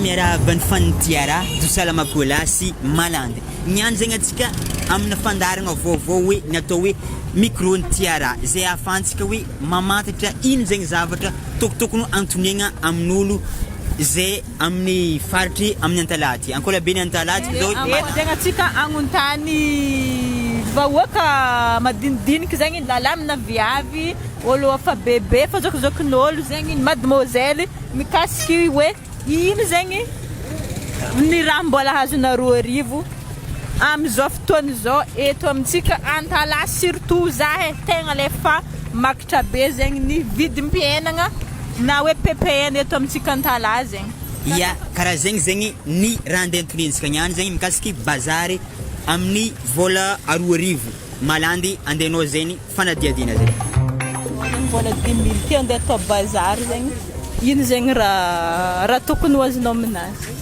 Miarahaba ny fan Tiara, Dosalama Cola sy Malandy. Niany zegny antsika amina fandaharagna vaovao hoe ny atao hoe micro ny Tiara izay ahafahantsika hoe mamantatra ino zegny zavatra tokotokony antoniagna amin'olo zay amin'ny faritry amin'ny Antalaha aty. Ankola be ny Antalaha atsika zao. Eto zegny antsika agnontany vahoaka madinidiniky zegny lalah amina viavy, ôlo efa bebe fa zokizokin'ôlo zegny, mademoiselle mikasiky hoe ino zegny ny raha mbola azona 2000 amizao fotoana izao eto amintsika Antalaha surtout za e tegna le fa makitra be zegny ny vidim-piainagna na hoe PPN eto amintsika Antalaha zegny. Ya, karaha zegny zegny ny raha andeha antolentsika niany zegny mikasiky bazary amin'ny vola 2000 malandy andehanao zegny fanadihadiana zegny. Mbola dimy mille ty andeha atao bazary zegny, ino zegny raha raha tokony ho azonao aminazy?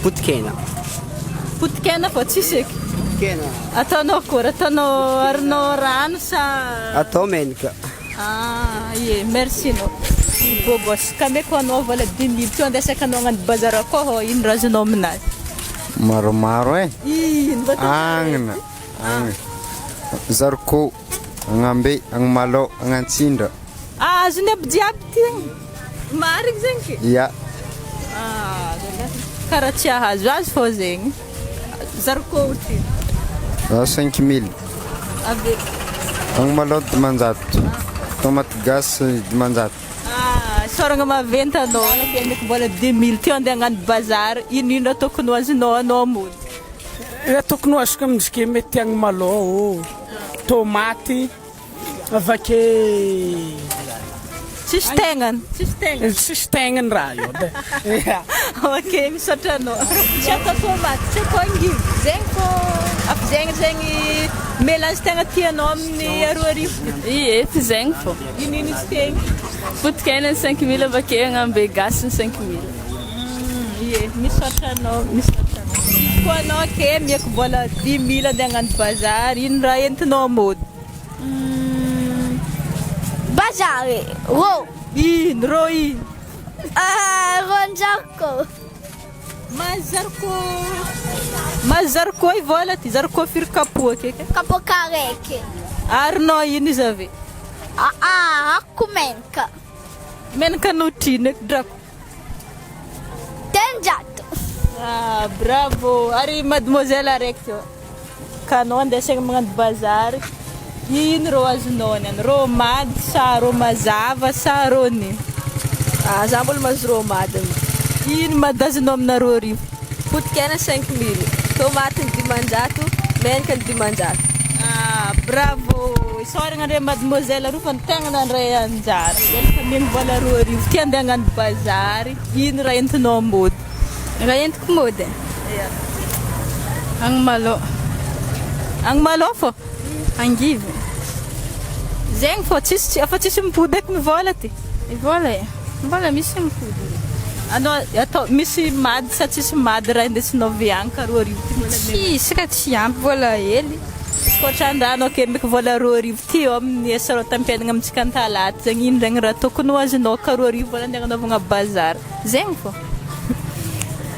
Potikena. Potikena fô tsisy eky. Potikena. Ataonao akory? Ataonao arinao rano sa? Atao menaka. Ah ie, merci anao. Beau gosse, ka ameko anao vola dimy mille ty andesako anao hagnano bazary akôho, ino raha azonao aminazy? Maromaro e. Ino mba tantaraiko? Agnana. Agny. Zarikô, Agnambe, Agnamalao, Agnantsindra. Ah, azony aby jiaby ty zegny. Marigny zegny ke? Ya. Ah, zalahy. Karaha tsy ahazo azy fô zegny. Zarikô ty. Zaho 5000. Avy. Agnamalao 500. Tomaty gasy 500. Ah, isaoragna maventy anao. Ameko mbola 2000 ty andeha hagnano bazary. Ino ino raha tokony ho azonao anao mody? Raha tokony ho azoko amintsika mety agny malôha ô, tômaty, avake. Tsisy tegnany, tsisy tegnany. Tsisy tegnany raha io de. Ok, misaotra anao. Tsy atao tômaty, tsy atao angivy, zegny fô afa zegny zegny mélange tegna tianao amin'ny 2000. Ie, tsy zegny fô. Ino ino izy tegny? Foto-kena ny 5000 avake agnambe gasy ny 5000. Ie, misaotra anao, misaotra anao. Izy koa anao ke miako vola 10 000 andeha hagnano bazary, ino raha entinao mody? Bazary, rô. Ino rô ino? Ron-jarikô. Mahazo zarikô, mahazo zarikô i vola ty, zarikô firy kapoaka eky? Kapoaka araiky. Aronao ino izy ave? Aa, aroko menaka. Menaka notrino eky drako. 300. Ah, bravo. Ary mademoiselle araiky teo. Ka anao andeha asaigna magnano bazary. Ino rô azonao niany? Rô mady sa rô mazava sa rô nino? Ah, za mbola mahazo rô mady. Ino mady azonao amina 2000? Potikena 5000, tomaty ny 500, menaka ny 500. Ah, bravo. Isaoragna ndray mademoiselle roa fa ny tegna nandray anjara. Efa omegny vola 2000 ty andeha hagnano bazary. Ino raha entinao mody? Raha entiko mody? Ia. Agnamalô. Agnamalô fô? Angivy. Zegny fô, tsisy, efa tsisy mipody eky ny vola ty. Ny vola e? Mbola misy mipody. Anao atao misy mady sa tsisy mady raha indesinao viagny ka 2000 ty mbola mety. Tsisy ka tsy ampy vola hely. Ankoatran-drano ake meko vola 2000 ty eo amin'ny hasarotam-piainana amintsika Antalaha zegny ino regny raha tokony ho azonao ka 2000 vola andeha agnanaovagna bazary. Zegny fô.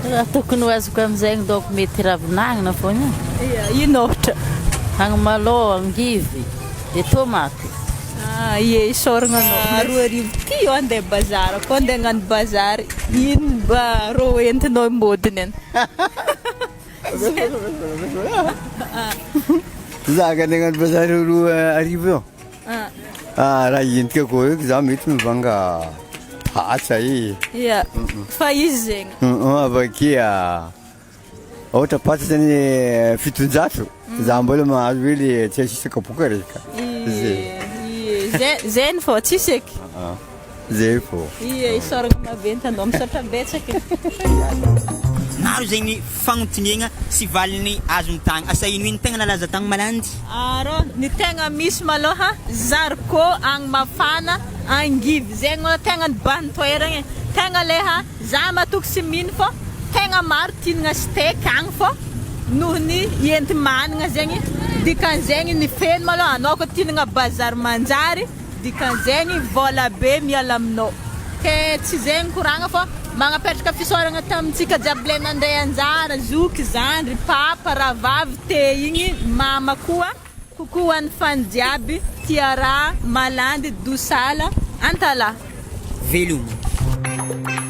Raha tokony ho azoko amin'izegny donc mety ravinagnana fogna e. Ia, ino ôhatra? Agnamalô, angivy, de tomaty. Ah, ie, isaoragna anao. 2000 ty eo andeha bazary, koa andeha hagnano bazary, ino mba rô entinao mody niany? Za ka andeha hagnano bazary 2000 eo. Ah, raha entika koa eo za mety mivanga patsa e. Ia, fa izy zegny. Avake ohatra patsa zany 700, za mbola mahazo hoe le tsy asisa kapoaka reka. Zay. Ie, zegny fô tsisy eky. Zay fô. Ie, isaoragna maventy anao, misaotra betsaka e. Maro zegny fagnontaniagna sy valiny azony tagny. Asa ino ino tegna nalaza tagny Malandy? Arô, ny tegna misy malôha, zarikô agny mafana, angivy, zegny malôha tegna nibahan-toeragna e, tegna leha za matoky sy mino fô tegna maro tianagna steak agny fô noho ny enti-managna zegny, dikan'izegny ny feno malôha anao koa tianagna bazary manjary, Dikan'izegny vola be miala aminao. Ke tsy zegny koragna fa. Magnapetraka fisaoragna tamintsika jiaby le nandray anjara, zoky, zandry, papa, rahavavy te igny, mama koa. Coucou ho an'ny fan jiaby, Tiara, Malandy, Dosala, Antalaha. Veloma.